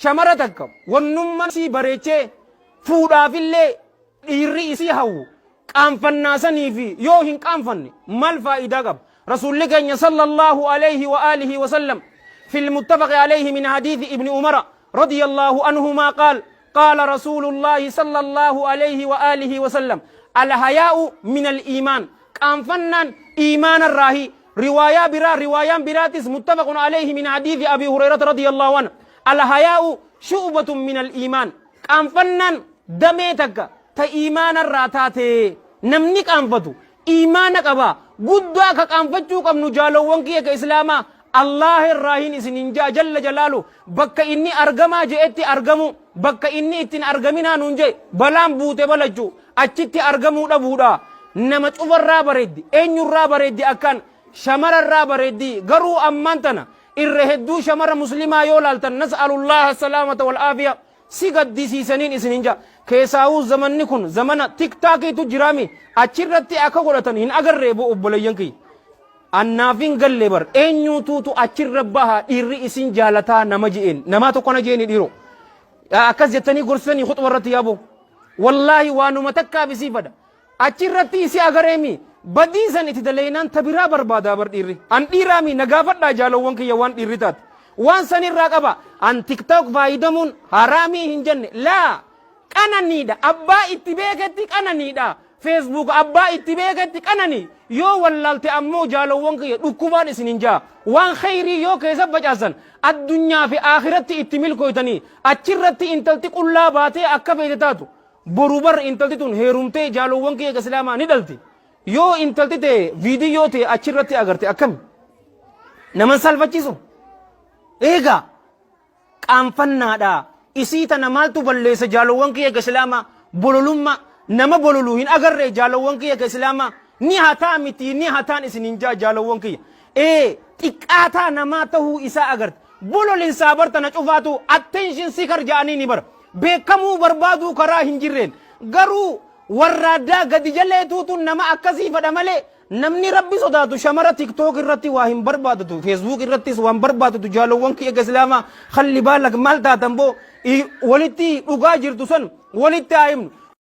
Shamara takka wannummaan isii bareechee fuudhaafillee dhiirri isii hawwu qaanfannaa sanii fi yoo hin qaanfanne maal faayidaa qaba? Rasuulli keenya sallallahu alayhi wa alihi wa sallam في المتفق عليه من حديث ابن عمر رضي الله عنهما قال قال رسول الله صلى الله عليه وآله وسلم الحياء من الإيمان qaanfannaan إيمان الراهي. رواية برا رواية براتس متفق عليه من حديث أبي هريرة رضي الله عنه الحياء شعبة من الإيمان. Qaanfannaan damee takka ta iimaana irraa taate. Namni qaanfatu iimaana qaba. Guddaa ka qaanfachuu qabnu, jaalowwan kiyya ka islaamaa, Allah irraa hin isinin jaa jalla jalaalu. Bakka inni argamaa je'etti argamu, bakka inni ittiin argaminaa nuun jee balaan buute balachuu achitti argamuu dhabuudha. Nama cufarraa bareeddi. Eenyurraa bareeddi? Akkaan shamararraa bareeddi. Garuu ammaan tana irra hedduu shamara muslimaa yoo laaltan, نسأل الله السلامة والعافية, si gaddisiisaniin isinin jaa. Keessaawuu zamanni kun zamana TikTokiitu jiraami, achirratti akka godhatan hin agarree bo. Obboleeyyan kiyya, annaafin galle bar. Eenyuutuutu achirra baha? Dhiirri isin jaalataa nama je'een namaa tokko na jeeni. Dhiiro, akkas jettanii gorsanii khuxba irratti yaabo. Wallaahi waanuma takkaaf isii fada achirratti isi agareemi. Badiisan itti daleeynaan tabiraa barbaadaa bar dhiirri. An dhiiraami, nagaafadhaa jaalowwan kiyya, waan dhiirri taate waan san irraa qaba. An TikTok fayyadamuun haraamii hin jenne. Laa, qananiidha. Abbaa itti beeketti qananiidha. Facebook abbaa itti beeketti qanani. Yoo wallaalte ammoo, jaalowwan kiyya, dhukkubaan isin hin jaa. Waan khayrii yoo keessa facaasan addunyaa fi aakiratti itti milkooytanii. Achirratti intalti qullaa baatee akka feete taatu, boru bar intalti tun heerumtee, jaalowwan kiyya islaamaa, ni dhalti. Yoo intalti ta'e viidiyoo ta'e achirratti agarte, akkami naman salfachiisu? Eegaa qaanfannaadha. Isii tana maaltu balleessa, jaalowwan kiyya islaamaa? Bololummaa. Nama bololuu hin agarree, jaalowwan kiyya islaamaa? Ni hataa miti, ni hataan isin hin jaa, jaalowwan kiyya. Ee, xiqqaataa namaa tahuu isaa agarte. Bololinsaa bartana cufaatu attention seeker ja'anii ni bara beekamuu barbaaduu karaa hin jirreen. Garuu warraaddaa gadi jaleetuutu nama akkasii fedha malee, namni Rabbi sodaatu shamara TikTok irratti waa hin barbaadatu, Facebook irrattis waan barbaadatu. Jaalowwan kiyya islaamaa, خلي بالك. Maal taatan boo? Walitti dhugaa jirtu san walitti haa himnu.